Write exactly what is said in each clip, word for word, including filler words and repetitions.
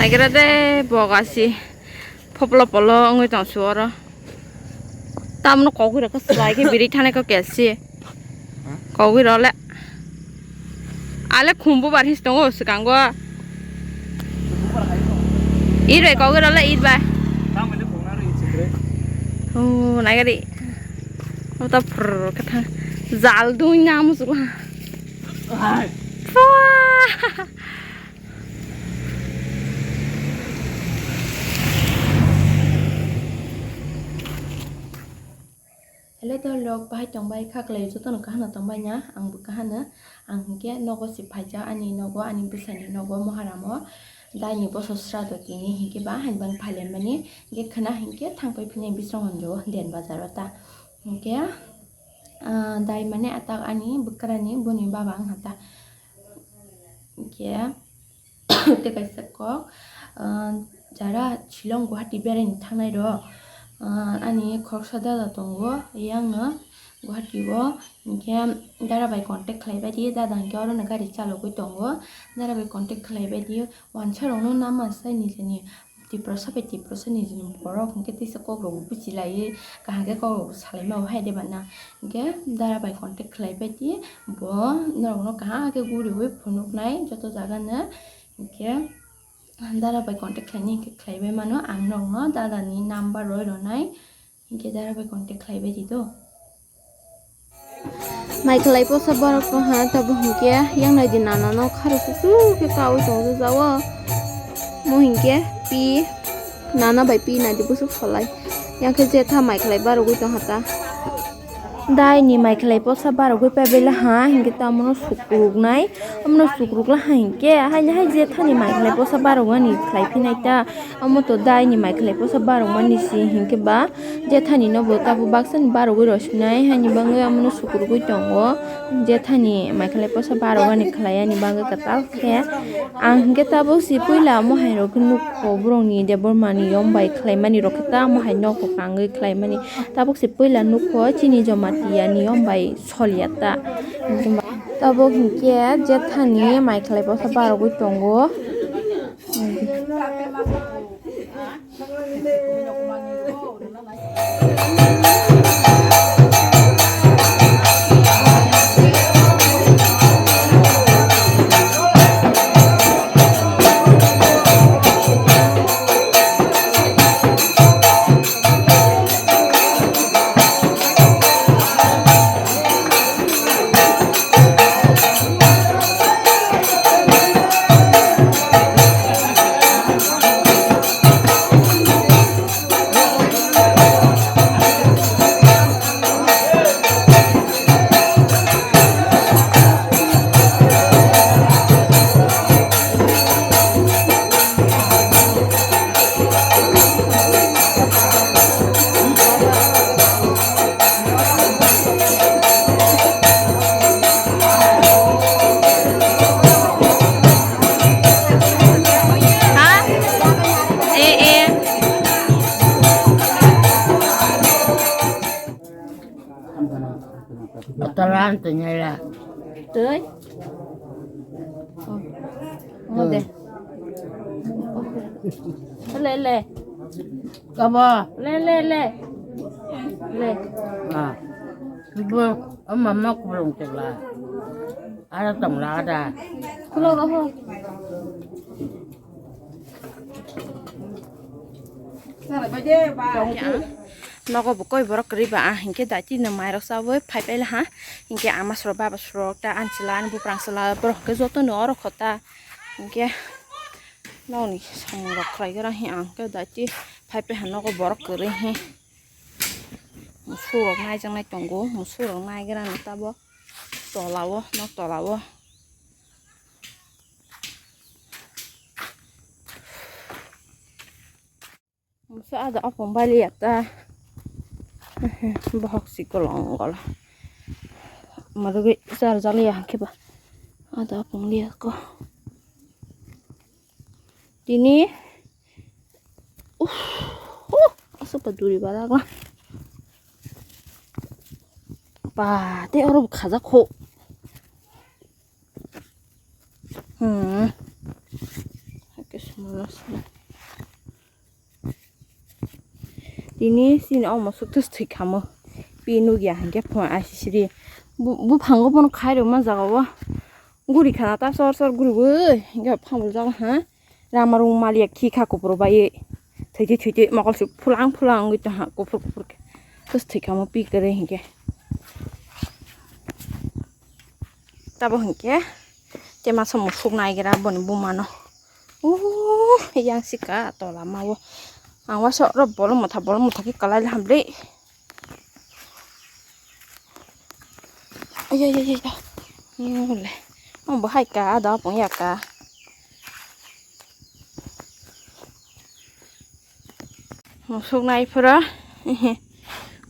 Naigra de bogasi phoplo polo wngwi tong su oro. Tamno kogwi rok swlai khe biri thanai kok kelsi. Kogwi rok le. Ale khumbu bar his tongo swkango. Ir bai kogwi rok le ir bai. Oh, naigari. Ota phur khe thang. Jal dui na musuk. Pua. Hello, to lok bahai tongbai kha, kwlai jotono kaham no tongbai na? Ang bo kaham no. Ang hinkhe nogo se phaijak, ani nogo, ani bwsani nogo Moharamo. Daini boso srado tini hinkhe ba hainbang phailaimani. Hinkhe khwna hinkhe thangpai phini bisong hamjao Den Bazar o ta. Hinkhe, ah, dai mane atak ani bwkrani boni baba wngkha ta. Hinkhe tei kaisa kok, ah, jara Shillong Guwahati beraina thangnai rok, ah, ani khoroksa dada tongo, yang no Guwahati o, hinkhe dara bai contact khlai bai di, dada hinkhe oro no gari chalogwi tongo, dara bai contact khlai bai di, wansa rok no nama sai nijani Tiprasa bai Tiprasa nijani borok hinkhe teisa kok rok buchi lai, kaham khe kok rok salai ma bo hai de bana, hinkhe dara bai contact khlai bai di, bo norok no kaham khe guriwi phunuk nai joto jaga no. Hinkhe dara bai contact khlainai hinkhe khlaibai mano, ang norokno dada ni number roi rwnai, hinkhe dara bai contact khlaibai di do. Mai khlai posa borok no ha tabo hinkhe yang nai di nana no kharo kusu khe kaui tong jao. Mo hinkhe pi nana bai pi nai di busuk solai. Yang khe jetha mai khlai barogwi tong ha ta. Dai ni mai khlai posa barogwi paibai la ha, hinkhe ta omono sukruknai, omono sukruk la ha hinkhe, haini hai jethani mai khlai posa barogmani khlai phinai ta, omo to dai ni mai khlai posa barogmani si hinkhe ba, jethani no bo tabuk baksa ni barogwi rw sinai, haini bagwi omono sukrukgwi tongo, jethani mai khlai posa barogmani khlai yani bagwi kwtal khe, ang hinkhe tabuk si puila omo hai rok khe nukho borok ni Debbarma ni yom bai khlai mani rok khe ta omo hai nok rok tangwi khlai mani. Tabuk se puila nukho chini Jamatia niyom bai soliya ta. Tabuk hinkhe jethani mai khlai posa barogwi tongo. Ha? Eh, eh. Atalan tanyala. Tui. Oh. Oh, de. Le, le. Kabo. Le, le, le. Le. Ah. Ibu, oh, mama kurung tela. Ada tong lada. Kulo roho. Nogo bo koi borok kwrwi ba, ah, hinkhe daiti no mairok chawi phai paila ha, hinkhe ama srok baba srok ta ani chwla ani buprang chwla borok hinkhe jotono oro kho ta, hinkhe nokni samung rok khlai gra hi ang khe daiti phai paha nogo borok kwrwi hi. Musuk rok naijaknai tongo, musuk rok naigra no tabok tola o, nok tola o. Masa ada apong bali ya ta. Bohok si kolong kola. Marugi sar jali ya ke ba. Ada apong liya ko. Tini. Uh, uh, asa pa duri ba dagla. Pa, te oro khaja kho. Hmm. Oke, semua. Tini chini omo suk tus thwi khamo. Pi nugya hinkhe phone asisiri. Bu, buphango bono khairokma jagao. Guri khana ta sor sor guriwi. Hinkhe phangbo jago ha. Rama rung maliya khi kha kupro bai. Thwitwi thwitwi mokol suk phulang phulang wngwi tongha kuphur kuphur khe. Tus thwi khamo pi kwrwi hinkhe. Tabo hinkhe. Te masa musuk naigra boni bumano. Uh, yang sika tola mawo. Ang waisa oro bolong motha bolong motha khe kalai hamle. Ayo ayo ayo. Mole. Mo bahai ka ada pung ya ka. Musuk nai phura.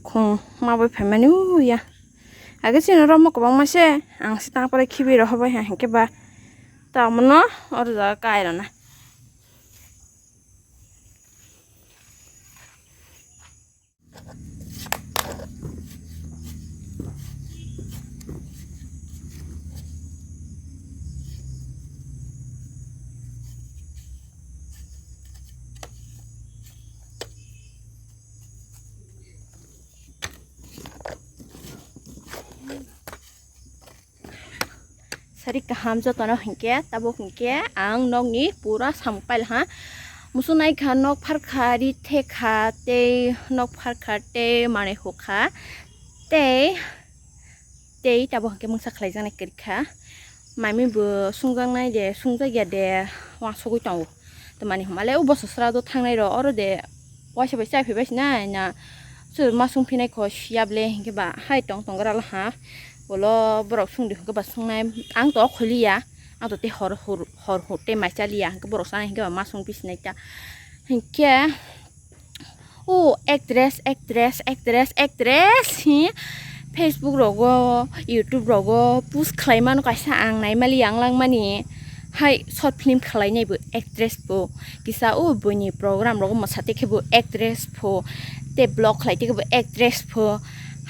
Khung ma bai phaimani uya. Age chini romo kwbangma se ang se tang pore khibi rw hobai ha hinkhe ba. Tamono oro jaga kai rwna. Sari kaham jotono hinkhe, tabuk hinkhe ang nokni pura samung pailha. Musu naikha, nok pharkha, ri thekha, tei nok pharkha, tei manwi hukha, tei, tei tabuk hinkhe mungsa khlaijaknai kwrwikha. Maimi bo sungjaknai de, sungjak ya de, uansugwi tongo. Tamani hwnba le o bosor sra do thangnai rw, oro de waisa bai chai phaibai sinai na, chwrwima sung phinai kho siya ble hinkhe ba hai tong tong gra ha. Ulo borok sung di hinkhe ba sungnai, ang to kholi ya, ang to tei hor hor hor hor tei mai cha li ya, hinkhe borok sanai hinkhe ba ma sung phi sinai ta. Hinkhe o actress, actress, actress, actress hi Facebook rogo, YouTube rogo post khlai mano kaisa, ang nai mali yang lang mani. Hai short film khlai nai bo actress bo, kisa o buini program rogo mwsa te khe bo actress pho, te vlog khlai te khe bo actress pho,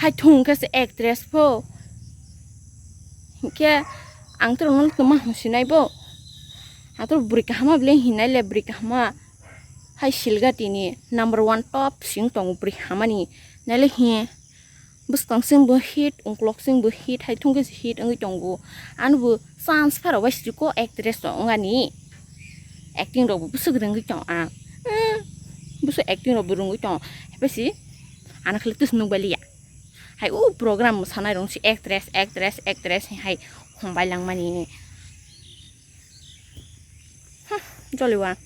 hai thung khe se actress pho. Hinkhe ang to rwngno tongma hwnsinai bo. Ang to bwrwi kaham ma bwlai hinai le bwrwi kaham ma. Hai silga tini number one top sing tongo bwrwi hamani. Naile hi bwskang sing bo hit, ungklok sing bo hit, hai thung khe se hit wngwi tongo. Ano bo chance pharo bai siko actress rok wngani. Acting rok bo bwswk rwngwi tong ang. Hmm, bwswk acting rok bo rwngwi tong. Hai pai si ano khle tus nuk bai liya. Hai o program mwsanai rong si actress, actress, actress hai hongbai langmani. Hmm, joliwa.